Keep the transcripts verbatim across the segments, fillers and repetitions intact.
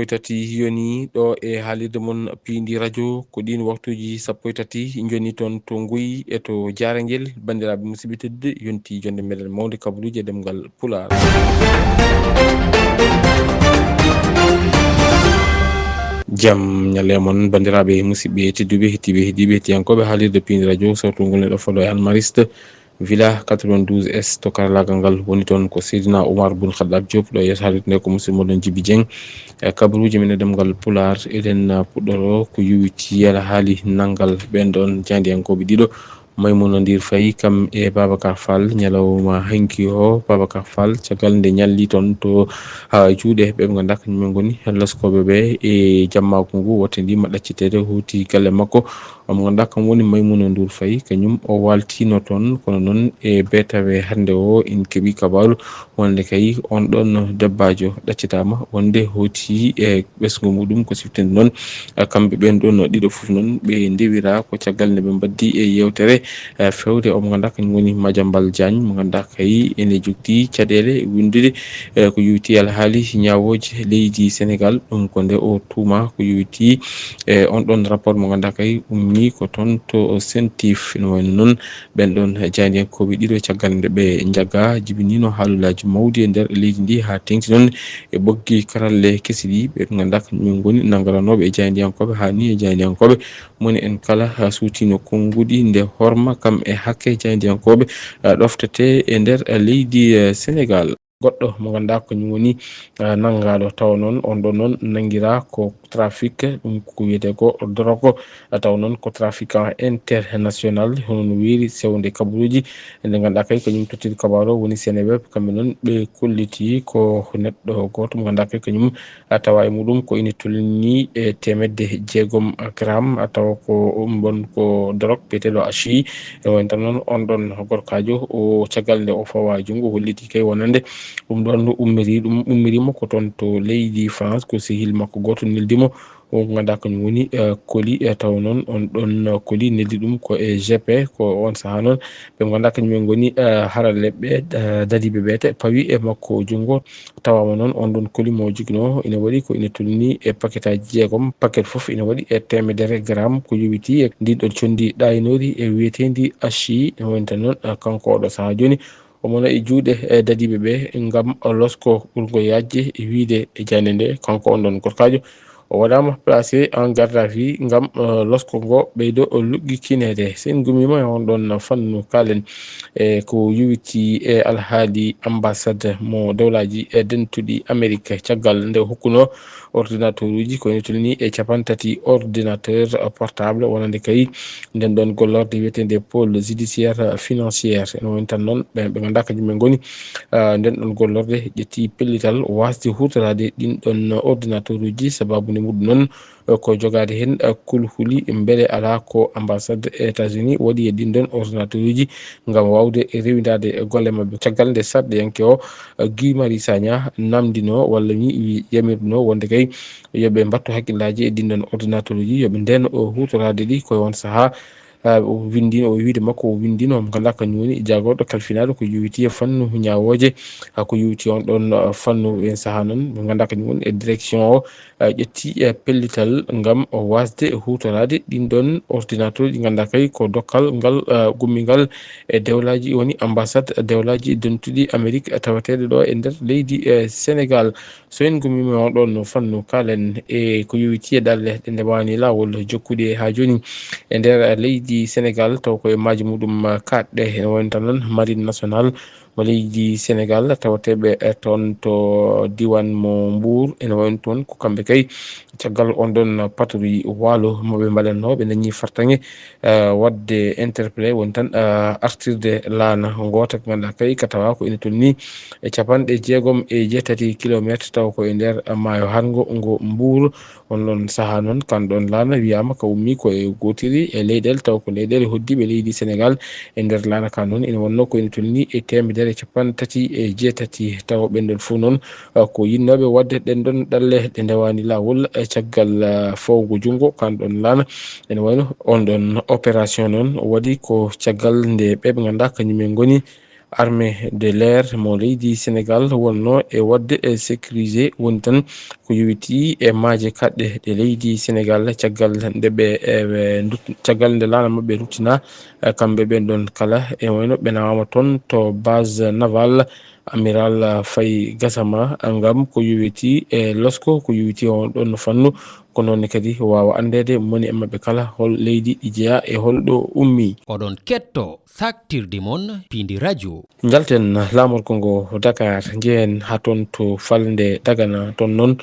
Sappo e tati yoni ɗo e haalirde mon piindi radio, ko ɗiin waktuuji sappo e tati njoni toon to Nguy e to Jaarangel. Banndiraaɓe musidɓe tedduɓe, yonti jonde meɗen mawnde kabaruuji e ɗemngal Pulaar. Jam ñalle mon, banndiraaɓe musidɓe tedduɓe, heɗtiiɓe, heɗtiiɓe, heɗtiyankooɓe haalirde piindi radio, sawtu ngol neɗɗo folo e almariste. Villa quatre-vingt-douze S to karalaagal ngal woni toon ko Seydina Oumar Boun Khaddab Diop, ɗo yeeso haalirde nde ko musidɗo moɗon Djiby Dieng. E kabaruuji men e ɗemngal Pulaar, eɗen, uh, puɗɗoro ko yowitii e alhaali nanngal ɓeen ɗoon jaayndiyankooɓe ɗiɗo, Maimouna Ndour Faye kam e Babacar Fall, ñalawma hanki o. Babacar Fall, caggal nde ñalli toon to, ha, juuɗe ɓe ɓe ngannduɗaa kañum en ngoni laskooɓe ɓe e jammaagu ngu, wote ndi ma ɗacciteede, hooti galle makko. Mo ngannduɗaa kam woni Maimouna Ndour Faye, kañum o waaltiino toon, kono noon e beetawe hannde o, en keɓii kabaaru wonde kay on ɗoon debbaajo ɗaccitaama, wonde hooti e ɓesngu muɗum. Ko siftinde noon, eh, kamɓe ɓeen ɗoon ɗiɗo fof noon, ɓe ndewira ko caggal nde ɓe mbaddi e yeewtere, eh, feewde o mo ngannduɗaa kañum woni Madiambal Diagne, mo ngannduɗaa kay ene jogtii caɗeele winndude, eh, ko yowitii alhaali ñaawooje leydi Senegaal. Ɗum ko nde o tuuma ko yowitii, eh, on ɗoon rapport mo ngannduɗaa kay ummii ko toon to Sentif. No wayno noon, ɓeen ɗoon jaayndiyankooɓe ɗiɗo, caggal nde ɓe njaggaa, jibiniino haalulaaji mawɗi e nder leydi ndi, haa teeŋti noon e ɓoggi karalle kesi ɗi, ɓe ngannduɗaa kañum en ngoni nanngoranooɓe e jaayndiyankooɓe, haa ni e jaayndiyankooɓe. Moni en kala, haa suutiino konnguɗi nde horma kam e hakke jaayndiyankooɓe, eh, ɗoftetee e nder, eh, leydi, eh, Senegaal. Goɗɗo mo ngannduɗaa ko kañum woni, eh, nanngaaɗo, tawa noon on ɗo noon nanngiraa ko trafic, ɗum ko wiyetee ko dorog, eh, tawa noon ko trafiquant international, hono no weeri sewnde kabaruuji. Nde ngannduɗaa kay kañum tottiiɗo kabaaru o woni Seneweb, kamɓe noon ɓe kollitii ko neɗɗo gooto mo ngannduɗaa kay kañum, eh, tawa e muɗum ko ine tolnii e teemedde jeegom gram, eh, tawa ko ɗum ɗoon ko dorog biyeteeɗo hashish. Ene woni tan noon on ɗoon gorkaajo o, caggal nde o fawa junngo, hollitii kay wonande ɗum ɗoon no ummiri, ɗum ummiriima ko toon to leydi France, ko sehil makko gooto neldi mo, o ko ngannduɗaa kañum woni, eh, koli, eh, tawa noon on ɗoon koli neldi ɗum ko e G P, ko on sahaa noon ɓe ngannduɗaa kañum en ngoni, eh, haralleeɓe, eh, dadiiɓe ɓe te pawi e makko junngo, tawaama noon on ɗoon koli mo joginoo ina waɗi ko ine tolnii e paketaaji jeegom, paket fof ina waɗi e teemedere gram, ko yowitii e ndin ɗoon conndi ɗaaynoori e wiyeteendi hashish. Ene woni tan noon, eh, kanko oɗo sahaa jooni, omo e juuɗe, eh, dadiiɓe ɓe ngam losko ɓurngo yaajde e wiyde e jaaynde nde, kanko on ɗoon gorkaajo o waɗaama placé en garde à vue ngam, eh, losko ngo ɓeydo o luggitineede. So en ngummiima e on ɗoon fannu, kaalen e ko yowitii e alhaali ambassade mo dowlaaji e dentuɗi Amerik, caggal nde o hokkunoo ordinateuruuji ko ene tolnii e capanɗe tati ordinateur portable, wonande kay nden ɗoon gollorde wiyeteende pôle judiciaire financière. Ene woni tan noon ɓe, ɓe ngannduɗaa kañum en ngoni, ah, nden ɗoon gollorde ƴetti pellital waasde huutoraade ɗin ɗoon ordinateuruuji, sabaabu nde muɗum noon, eh, ko jogaade heen, eh, kulhuli mbele alaa ko ambassade États-Unis waɗi e ɗin ɗoon ordinateuruuji ngam waawde rewindaade golle maɓɓe. Caggal nde sarɗiyanke o, eh, Guy Marius Sagna namndinoo walla mi wi yamirnoo wonde kay yo ɓe mbattu hakkillaaji e ɗin ɗoon ordinateuruuji, yo ɓe ndeen o huutoraade ɗi ko e on sahaa. Ah, o winndiino, o wiide makko, o winndiino mo ngannduɗaa kañum woni jaagorɗo kalfinaaɗo ko yowitii e fannu ñaawooje, ah, ko yowitii on ɗoon, ah, fannu. En sahaa noon mo ngannduɗaa kañum woni e direction o, ah, ƴetti, eh, pellital ngam o waasde huutoraade ɗin ɗoon ordinateur ɗi ngannduɗaa kay ko dokkal ngal, ah, gummingal e dewlaaji, woni ambassade dewlaaji dentuɗi Amerik tawateeɗo ɗo e nder leydi, eh, Senegaal. So en ngummiima on ɗoon no fannu, kaalen e ko yowitii e ɗalle ɗe ndewani laawol jokkude haa jooni e nder leydi Senegaal, taw ko e maaje muɗum kaaɗɗe. Ene woni tan noon Marine Nationale mo leydi Senegaal, tawateeɓe, eh, toon to diiwaan mo Mbuur. Ene woni toon ko kamɓe kay, caggal on ɗoon patrouille waalo mo ɓe mbaɗatnoo, ɓe dañi fartaŋŋe, eh, waɗde interpellé, woni tan, eh, artirde laana ngoota ko ngannduɗaa kay ka tawa ko ina tolnii e capanɗe jeegom e jeetati kilomeeter, tawa ko e nder maayo harngo ngo Mbuur. On ɗoon sahaa noon, kan ɗoon laana wiyaama ka ummii ko e gootiri e leyɗeele, tawa ko leyɗeele hoɗdiiɓe leydi Senegaal. E nder laana ka noon, ina wonnoo ko ina tolnii e teemedere e capanɗe tati e jeetati, tawa ɓeen ɗoon fof noon, ah, ko yiɗnooɓe waɗde ɗeen ɗoon ɗalle ɗe ndewani laawol, eh, caggal, ah, fawgo junngo kan ɗoon laana. Ene wayno on ɗoon opération noon waɗi ko caggal nde ɓe ɓe ngannduɗaa kañum en ngoni Armée de l'air mo leydi Sénégal wonno e waɗde e sécurisé, woni tan ko yowitii e maaje kaɗɗe ɗe leydi Sénégal, caggal nde ɓe, e, ɓe ndut-, caggal nde laana maɓɓe ruttina, e, kamɓe ɓen ɗon kala, e wayno ɓe nawaama toon to base naval Amiral Faye Gassama, ngam ko yowitii e losko, ko yowitii e on ɗon fannu, ko noon ne kadi waawa anndeede moni e maɓɓe kala hol leydi ɗi jeyaa e hol ɗo ummii. Oɗon ketto saktirde mon Pindi Radio. Njalten laamorgo ngo Dakar, njehen haa toon to falnde Dagana, toon noon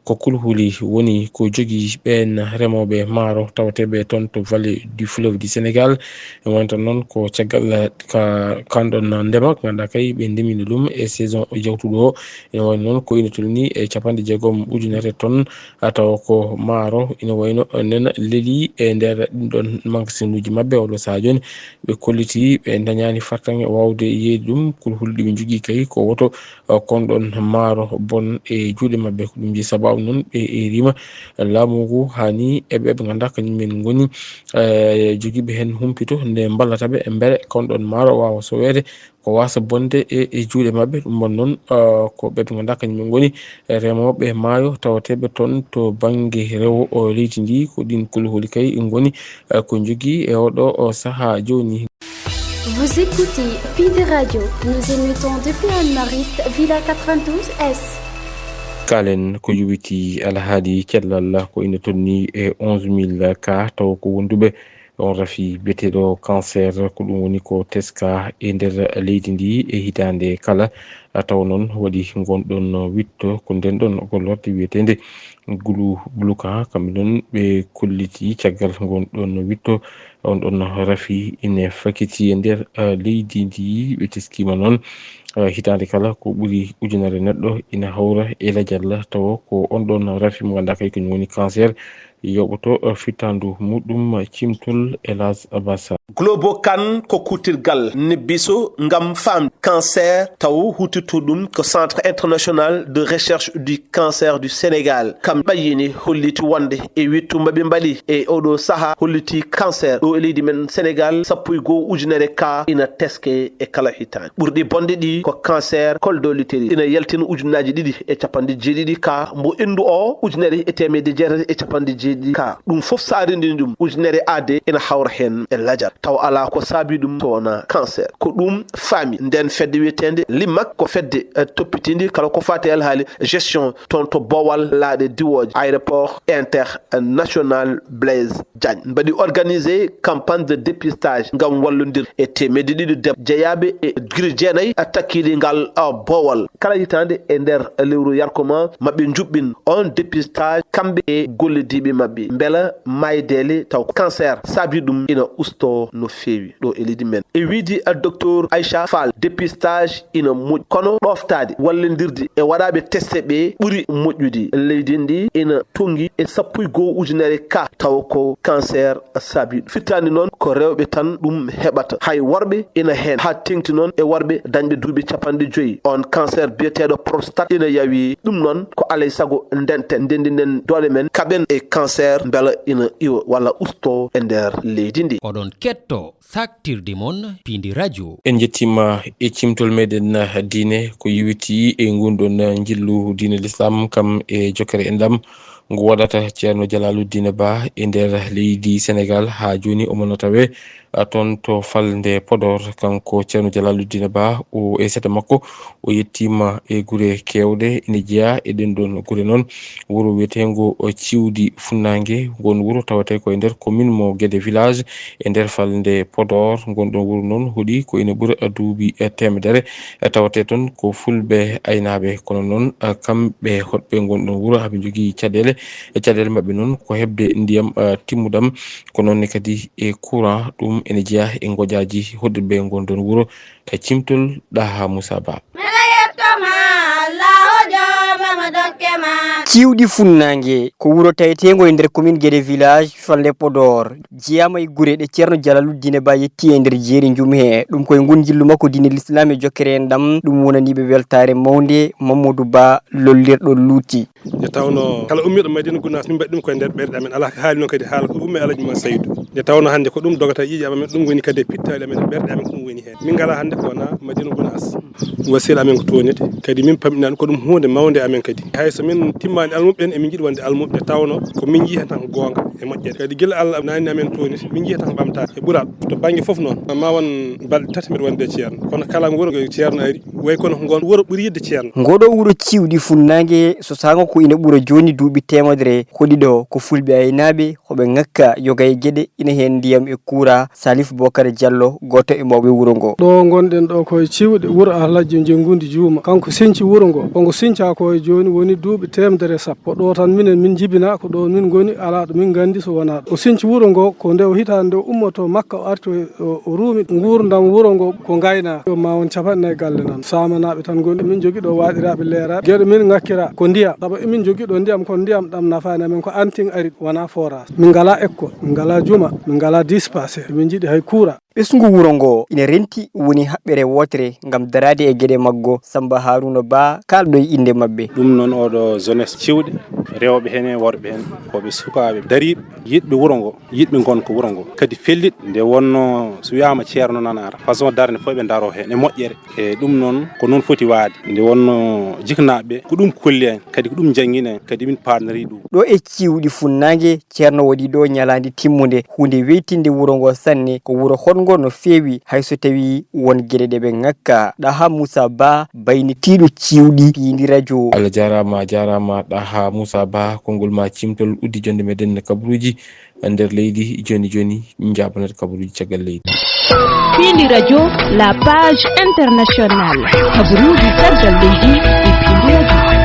ko kulhuli woni ko jogii ɓeen remooɓe maaro tawateeɓe toon to vallée du fleuve du Sénégal. E wonta noon ko caggal ka, kan ɗon ndema, ko ngannduɗaa kay ɓe ndemino ɗum e saison jawtuɗo o. Ene woni noon ko ina tolni e capanɗe jeegom ujunere ton, a tawa ko maaro ina wayno nena leli e nder ɗin ɗon magasinuuji maɓɓe. Oɗo sahaa jooni ɓe kolliti ɓe ndañaani fartaŋŋe waawde yeeyde ɗum. Kulhuli ɗi ɓe njogii kay ko woto, eh, kon ɗon maaro bon e juuɗe maɓɓe. Ko ɗum jeyi sabaabu noon ɓe eeriima laamu ngu haa ni e ɓe ɓe ngannduɗaa kañum en ngoni, eh, jogiiɓe heen humpito nde mballata ɓe mbele kon ɗon maaro waawa soweede ko waasa bonde e, e juuɗe maɓɓe. Ɗum ɗon noon, ah, ko ɓe ɓe ngannduɗaa kañum en ngoni remooɓe maayo tawateeɓe toon to bannge rewo o leydi ndi. Ko ɗin kulhuli kay ngoni, ah, ko njogii e oɗo o sahaa jooni. Vous écoutez Pindi Radio. Nous émettons depuis Anne-Mariste, Villa quatre-vingt-douze S. Kaalen ko yowitii alhaali cellal, ko ina tolni e onze mille cas, taw ko wonduɓe on rafi biyeteeɗo cancer, ko ɗum woni ko teska e nder leydi ndi e hitaande kala. Taw noon waɗi ngon ɗon witto, ko nden ɗon gollorɗe wiyeteende Gulu Buluka, kamɓe noon ɓe kolliti caggal ngon ɗon witto, on ɗon rafi ine fakiti e nder, eh, leydi ndi. Ɓe teskiima noon, eh, hitaande kala ko ɓuri ujunere neɗɗo ina hawra e lajal, tawa ko on ɗon rafi mo ngannduɗaa kay ko woni cancer, yoɓoto, eh, fittaandu muɗum, cimtol Elas Abasa. Globocan ko kuutirgal nebbiso ngam faamde cancer, taw huutirto ɗum ko Centre International de Recherche du Cancer du Sénégal. Kam ɓayyini holliti wonde e wittu mbo ɓe mbaɗi e oɗo saha holliti cancer ɗo e leydi men Sénégal, sappo e goo ujunere cas ina teske e kala hitaande. Ɓurɗi bonde ɗi ko cancer col de l'utérus, ina yaltina ujunnaaji ɗiɗi e capanɗe jeeɗiɗi cas, mbo enndu o ujunere e teemedde jeetati e capanɗe jeeɗiɗi cas. Ɗum fof so a renndini ɗum, ujunere aade ina hawra heen e lajal. Taw alaa ko saabi ɗum so wonaa cancer. Ko ɗum faami nden fedde wiyeteende Limak, ko fedde, eh, toppitiinde kala ko faati e alhaali gestion toon to Boowal, laaɗe diwooje, aéroport international Blaise Diagne. Mbaɗi organisé campagne de dépistage ngam wallondir e teemedde ɗiɗi debbo jeyaaɓe e gure jeenayi takkiiɗe ngal, ah, Boowal. Kala hitaande e nder lewru yarkoma maɓɓe njuɓɓin on dépistage, kamɓe e gollodiiɓe maɓɓe, mbela maaydeele taw cancer saabi ɗum ina usto no feewi ɗo e leydi men. E wiide, ah, docteur Aïcha Fall, dépistage ina moƴƴi, kono ɗoftaade wallondirde e waɗaaɓe teste ɓe ɓuri moƴƴude. Leydi ndi ina tonngi e sappo e goo ujunere cas, tawa ko cancer saabi ɗum. Firtaani noon ko rewɓe tan ɗum heɓata. Hay worɓe ina heen, haa teeŋti noon e worɓe dañɓe duuɓi capanɗe joyi. On cancer biyeteeɗo prostate ina yawi. Ɗum noon ko alay sago ndenten, ndenndi nden doole men, kaɓen e cancer mbela ina iwa walla usto e nder leydi ndi. Oɗon ketto saktirde mon Pindi Radio. En njettiima e cimtol meɗen diine ko yowitii e ngun ɗon njillu diine l'islam, kam e jokkere enɗam ngu waɗata Ceerno Jalaaluddin Ba e nder leydi Senegaal. Haa jooni omo no tawee, a, toon to falnde Podor. Kanko Ceerno Jalaaluddin Ba, o e seeɗa makko, o yettiima e gure keewɗe ene jeyaa e ɗen ɗon gure noon. Wuro wiyeteengo Ciwdi Funnaange, ngon wuro tawetee ko e nder commune mo Guédé village, e nder falnde Podor. Ngon ɗon wuro noon hoɗi ko ene ɓura duuɓi, e, teemedere. E, tawetee toon ko fulɓe aynaaɓe, kono noon, e, kamɓe hoɗɓe ngon ɗon wuro, haɓe njogii caɗeele. E caɗeele maɓɓe noon ko heɓde ndiyam, e, timmuɗam, ko noon ne kadi e courant, ɗum ene jeyaa e ngoƴaaji hoɗirɓe ngon ɗon wuro. E cimtol Ɗaha Moussa Ba. Mbeɗa yetto ma, Allahu joomam dokke ma. Ciwdi Funnaange ko wuro taweteengo e nder commune Guédé village, falnde Podor. Jeyaama e gure ɗe Ceerno Jalaluddine Ba yetti e nder jeeri njum he. Ɗum koye ngun njillu makko diine l'islam e jokkere enɗam. Ɗum wonaniiɓe weltaare mawnde. Mamadou Ba, lollirɗo Luuti. Nde tawnoo kala ummiiɗo Madina Gunaas, min mbaɗi ɗum koye nder ɓerɗe amen. Alaa ko haali noon kadi haala ko ummi Alhaji Mamadou Saydou. Nde tawnoo hannde ko ɗum dogata ƴiiƴe amen, ɗum woni kadi e pittaali amen, ɓerɗe amen, ko ɗum woni heen. Min ngalaa hannde ko wonaa Madina Gunaas. Wasiila amen ko toonete, kadi min pamɗinaa ɗum, ko ɗum huunde mawnde amen kadi. Hay so min timmaani almuɓɓe en, emin njiɗi wonde almuɓɓe, tawnoo ko min njiyata tan goonga e moƴƴere. Kadi gila Allah naanni amen toonete, min njiyata tan ɓamtaare e ɓural. To bannge fof noon, ma won balɗe tati mbeɗa wonde e ceerno. Kono kala wuro ngo ceerno ari, way kono ko ngoon wuro ɓuri yiɗde ceerno. Ngoɗo wuro Ciwɗi Funnaange sosaango ko ina ɓura jooni duuɓi teemedere. Hoɗi ɗo ko fulɓe aynaaɓe, hoɓe ŋakka yoga e geɗe, ina heen ndiyam e kuura. Salif Bokar Diallo, gooto e mawɓe wuro ngo. Ɗo ngonɗen ɗo ko e Ciwɗi, wuro Alhaji Jenngundi Juuma. Kanko sinci wuro ngo. Ko ngo sincaa ko e jooni woni duuɓi teemedere e sappo. Ko ɗo tan minen min njibinaa, ko ɗo min ngoni, alaa ɗo min nganndi so wonaa ɗo. O sinci wuro ngo ko nde o hitaande nde o ummotoo Makka, o arti o, o, o ruumi nguurndam wuro ngo ko ngaynaa. Ɗo ma won capanɗe nayi galle nan. Saamanaaɓe tan ngoni. Min njogii ɗo waaɗiraaɓe leeraaɓe. Geɗe min ŋakkiraa ko ndiyam. Sabu emin njogii ɗo ndiyam, kono ndiyam ɗam nafaani amen, ko antin ari, wonaa forage. Min ngalaa école, min ngalaa juma, min ngalaa dispensaire, min njiɗi hay kuura. Ɓesngu wuro ngo ina renti woni haɓɓere wootere ngam daraade e geɗe maggo. Samba Haruna Ba, kaalɗo e innde maɓɓe. Ɗum noon, oɗo jeunesse Ciwɗi, rewɓe heen e worɓe heen, ko ɓe sukaaɓe dariiɓe, yiɗɓe wuro ngo, yiɗɓe ngonka wuro ngo, kadi felliɗ. Nde wonno so wiyaama ceerno nan ara, façon darnde fof ɓe daroo heen e moƴƴere. E ɗum noon, ko noon foti waade. Nde wonno jiknaaɓe ɓe, ko ɗum kolli en, kadi ko ɗum njanngini en, kadi min paarnori ɗum. Ɗo e Ciwɗi Funnaange, ceerno waɗi ɗo ñalaande timmunde, huunde weytinde wuro ngo sanne. Ko wuro hoɗngo no feewi, hay so tawii won geɗe ɗe ɓe ŋakka. Ɗaha Moussa Ba, baynitiiɗo Ciwɗi, piindi rajo. Allah jaaraama, a jaaraama, Ɗaha Moussa Ba, konngol ma ciimtol uddi jonde meɗen kabaruuji nder leydi. Jooni jooni, njaabanat kabaruuji caggal leydi. Piindi rajo, la page internationale. Kabaruuji caggal leydi e piindi rajo.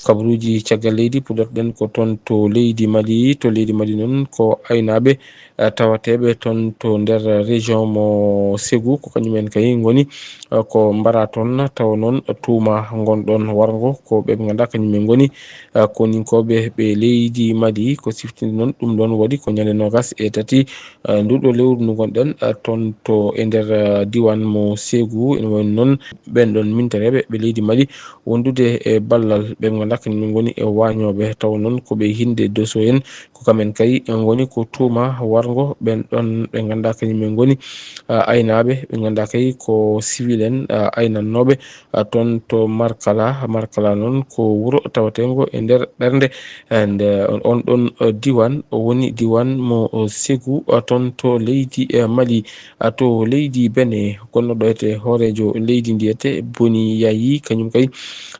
Kabaruuji caggal leydi, puɗɗorɗen ko toon to leydi Mali. To leydi Mali noon, ko aynaaɓe, eh, tawateeɓe toon to nder région mo Ségou, ko kañumen kay ngoni, eh, ko mbara toon, tawa noon tuuma ngon ɗoon warngo ko ɓe ɓe ngannduɗaa kañumen ngoni, eh, koninkooɓe ɓe leydi Mali. Ko siftinde noon ɗum ɗoon waɗi ko ñande noogas e tati, eh, nduɗo lewru ndu ngonɗen, eh, toon to e nder, eh, diiwaan mo Ségou, ene wayi noon ɓeen ɗoon mintereeɓe ɓe leydi Mali wondude e ballal ɓe ɓe ngannduɗaa kañumen ngoni e waañooɓe, tawa noon ko ɓe hinnde Dosso en. Ko kamen kay ngoni ko tuuma warngo ɓeen ɗoon ɓe ngannduɗaa kañumen ngoni, ah, aynaaɓe, ɓe ngannduɗaa kay ko civil en, ah, aynannooɓe, ah, toon to Markala. Markala noon ko wuro tawateengo e nder ɓernde, eh, nde on, on ɗoon, eh, diiwaan, o woni diiwaan mo, eh, Ségou, ah, toon to leydi, eh, Mali. Ah, to leydi Benin, gonnoɗo etee hooreejo leydi ndi etee Boni Yayi, kañum kay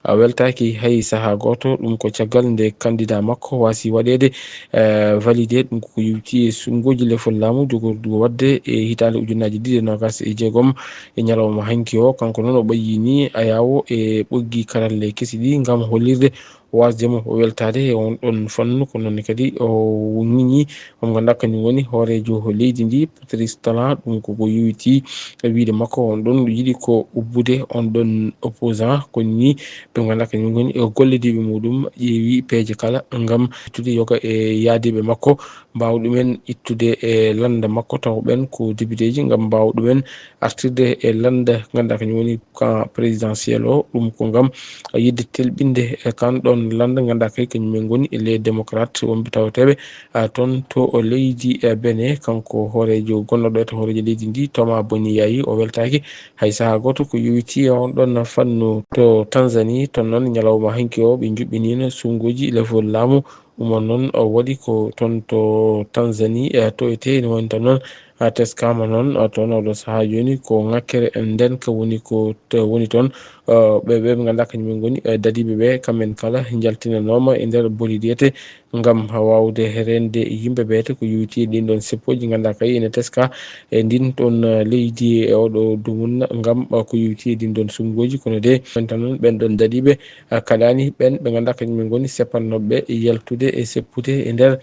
a weltaaki hay sahaa gooto. Ɗum ko caggal nde candidat makko waasi waɗeede, eh, validé. Ɗum ko yowiti e suɓngooji lefol laamu jogordu waɗde e hitaande ujunnaaji ɗiɗi e noogas e jeegom. E ñalawma hanki o, kanko noon o ɓayyini ayaawo e ɓoggi karalle kesi ɗi ngam hollirde waasde mo weltaade e on ɗon fannu. Ko noon kadi o ŋiñi mo ngannduɗaa kañum woni hooreejo leydi ndi, Patrice Talon. Ɗum ko ko yowiti e wiyde makko on ɗon yiɗi ko ubbude on ɗon opposant. Ko ni ɓe ngannduɗaa kañum ngoni e gollodiiɓe muɗum ƴeewi peeje kala ngam ittude yoga e yaadiiɓe makko, mbaawa ɗumen ittude e lannda makko, tawa ɓen ko députéji, ngam mbaawa ɗumen artirde e lannda ngannduɗaa kañum woni camp présidentiel o. Ɗum ko ngam yiɗde telɓinde e kan ɗon lannda ngannduɗaa kay kañum en ngoni e les démocrates wonɓe tawateeɓe, ah, toon to o leydi, eh, Benin. Kanko hooreejo gonnoɗo e to hooreejo leydi ndi, Thomas Boni Yayi, o weltaaki hay sahaa gooto ko yowiti e on ɗon fannu. To Tanzanie, toon noon ñalawma hanki o ɓe njuɓɓiniino suɓngooji lefol laamu. Ɗum on noon o waɗi ko toon to Tanzanie, eh, to etee ene woni tan noon, ah, teskaama noon, ah, toon oɗo sahaa jooni ko ŋakkere ndenka woni ko to-, woni toon. Ah, ɓe, ɓe ɓe ngannduɗaa kañum en ngoni, eh, dadiiɓe ɓe, kamɓe kala njaltinanooma e nder bolidi etee ngam waawde reende yimɓe ɓe. Te ko yowiti e ɗin ɗon seppooji ngannduɗaa kay ene teska e ndin ɗon, eh, leydi e oɗo dumunna ngam, eh, ko yowiti e ɗin ɗon suɓngooji. Kono de, on tan noon ɓen ɗon dadiiɓe, eh, kaɗaani ɓen ɓe ngannduɗaa kañum en ngoni seppannooɓe yaltude e seppude e nder,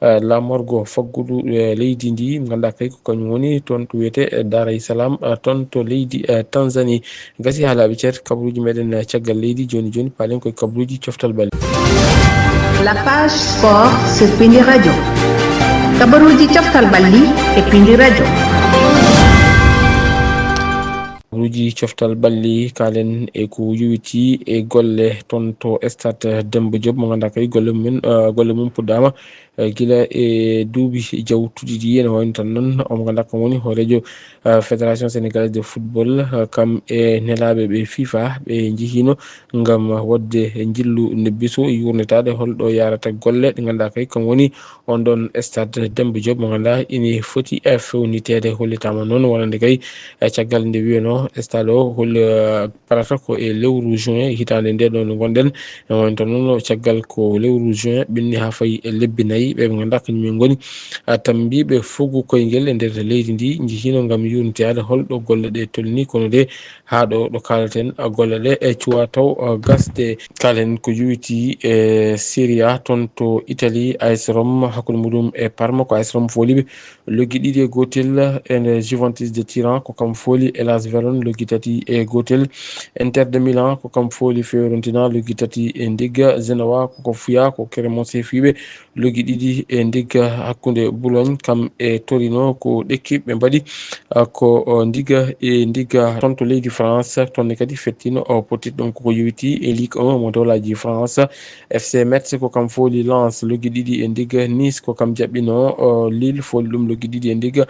eh, laamorgo faggudu, eh, leydi ndi, ngannduɗaa kay ko kañum woni toon to wiyetee, eh, Dar es Salaam, eh, toon to leydi, eh, Tanzanie. Gasi haalaaɓe ceer, kabaruuji meɗen, eh, caggal leydi. Jooni jooni, paalen koye kabaruuji coftal ɓalli. La page sport sur Pindi Radio. Kabaruuji coftal ɓalli e Pindi Radio. Kabaruuji Ji coftal ɓalli, kaalen e ko yowiti e golle toon to stade Demba Diop, mo ngannduɗaa kay golle mum, eh, golle mum puɗɗaama, eh, gila e duuɓi jawtuɗi ɗi. Ene wayno tan noon, omo ngannduɗaa kam woni hooreejo, eh, Fédération Sénégalaise de Football, eh, kam e nelaaɓe ɓe FIFA ɓe njehino ngam waɗde njillu nebbiso, yuurnitaade holɗo yaarata golle ɗe ngannduɗaa kay kam woni on ɗon stade Demba Diop, mo ngannduɗaa ina foti, eh, fewniteede. Hollitaama noon wonande kay, eh, caggal nde wiyanoo stade o hol, eh, parata ko e lewru juin hitaande nde ɗo nde ngonɗen. E wonta noon caggal ko lewru juin ɓenni haa fayi e lebbi nayi, ɓe ɓe ngannduɗaa kañum en ngoni, ah, tambiiɓe fugu koyngel e nder leydi ndi, njehino ngam yuurnitaade holɗo golle ɗe tolni, kono de haa ɗo, ɗo kaalaten, ah, golle ɗe e cuwa taw, ah, gasde. Kaalen ko yowiti e Serie A toon to Italie, A S Rome hakkunde muɗum e Parma, ko A S Rome fooli ɓe loggi ɗiɗi e gootel, e Juventus de Turin ko kam fooli Hellas Verona loggi tati e gootel, Inter de Milan ko kam fooli Fiorentina loggi tati e ndigga, Genoa ko ko fuya ko Cremonese fiiɓe loggi ɗiɗi e ndigga hakkunde Boulogne kam e Torino ko ɗekki ɓe mbaɗi, ah, ko, oh, ndigga e ndigga. Toon to leydi France, toon ne kadi fettino, oh, pottit ɗum koko yowiti e Ligue un mo dowlaaji France. F C Metz ko kam fooli Lens loggi ɗiɗi e ndigga, Nice ko kam jaɓɓino, oh, Lille fooli ɗum loggi ɗiɗi e ndigga,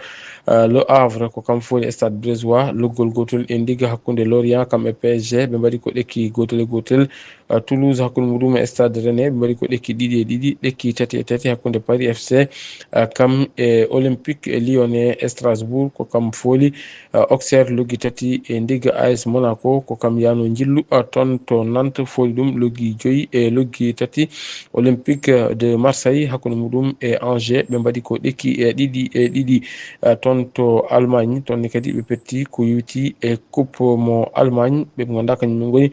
ah, Le Havre ko kam fooli Stade Brestois loggol gootol e ndigga hakkunde Lorient kam e P S G, ɓe mbaɗi ko ɗekki gootel e gootel. Ah, Toulouse hakkunde muɗum e Stade Rennais, ɓe mbaɗi ko ɗekki ɗiɗi e ɗiɗi, ɗekki tati e tati hakkunde Paris F C, ah, kam e Olympique Lyonnais. Strasbourg ko kam fooli, ah, Auxerre loggi tati e ndigga, A S Monaco ko kam yaano njillu, ah, toon to Nantes fooli ɗum loggi joyi e loggi tati. Olympique de Marseille hakkunde muɗum e Angers, ɓe mbaɗi ko ɗekki e ɗiɗi e ɗiɗi, ah, toon to Allemagne, toon ne kadi ɓe petti ko yowiti e coupe mo Allemagne, ɓe ngannduɗaa kañum en ngoni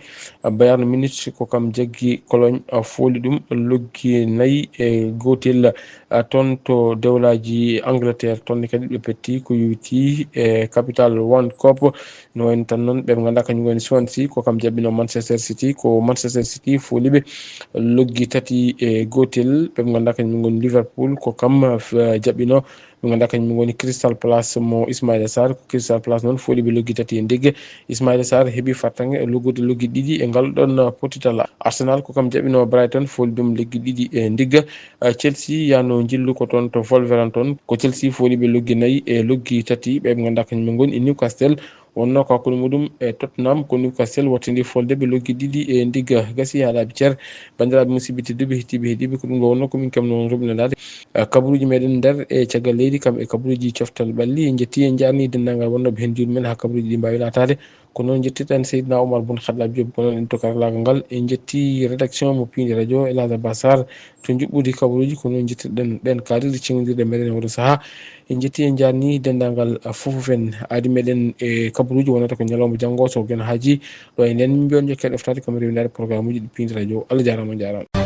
Bayern Munich ko kam jaggi Cologne, ah, fooli ɗum loggi nayi e gootel. Ah, toon to dewlaaji Angleterre, toon ne kadi ɓe petti ko yowiti e Capital One Cup. No wayno tan noon, ɓe ngannduɗaa kañum woni Swansea ko kam jaɓɓino Manchester City, ko Manchester City fooli ɓe loggi tati e gootel. Ɓe ngannduɗaa kañum ngoni Liverpool ko kam, ah, jaɓɓino ɓe ngannduɗaa kañum ngoni Crystal Palace mo Ismaïla Sarr. Ko Crystal Palace noon fooli ɓe loggi tati e ndigga. Ismaïla Sarr heɓi fartaŋŋe e loggude loggi ɗiɗi e ngal ɗon, ah, pottital. Arsenal ko kam jaɓɓino Brighton fooli ɗum loggi ɗiɗi e ndigga. Ah, Chelsea yaano njillu ko toon to Wolverhampton. Ko Chelsea fooli ɓe loggi nayi e loggi tati. Ɓe ɓe ngannduɗaa kañum en ngoni e Newcastle. Wonnoo ko hakkunde muɗum e Tottenham, ko Newcastle wattindi folde ɓe loggi ɗiɗi e ndigga. Gasi haa laabi cer. Banndiraaɓe musidɓe tedduɓe, hettiiɓe, heɗiiɓe, ko ɗum ɗo wonnoo ko min kam noon rubnanaade, eh, kabaruuji meɗen nder e caggal leydi, kam e kabaruuji coftal ɓalli. En njetti, en njaarni denndaangal wonnooɓe heen juuɗe men haa kabaruuji ɗi mbaawi laataade. Ko noon njettirɗen Seydina Oumar Boun Khattab Diop, ko noon en to karallaagal ngal. En njetti rédaction mo Piindi Radio, El Hadj Abbas Sarr, to njuɓɓudi kabaruuji. Ko noon njettirɗen ɓeen kaadirɗe ceŋondirɗe meɗen e oɗo sahaa. En njetti, en njaarni denndaangal, ah, fofof en aadi meɗen e kabaruuji wonata ko ñalawma janngo so geno haaji. Ɗo e nden min mbiyon jokkere ɗoftaade kam rewindaade programme uji ɗi Piindi Radio. Allah jaaraama, on njaaraama.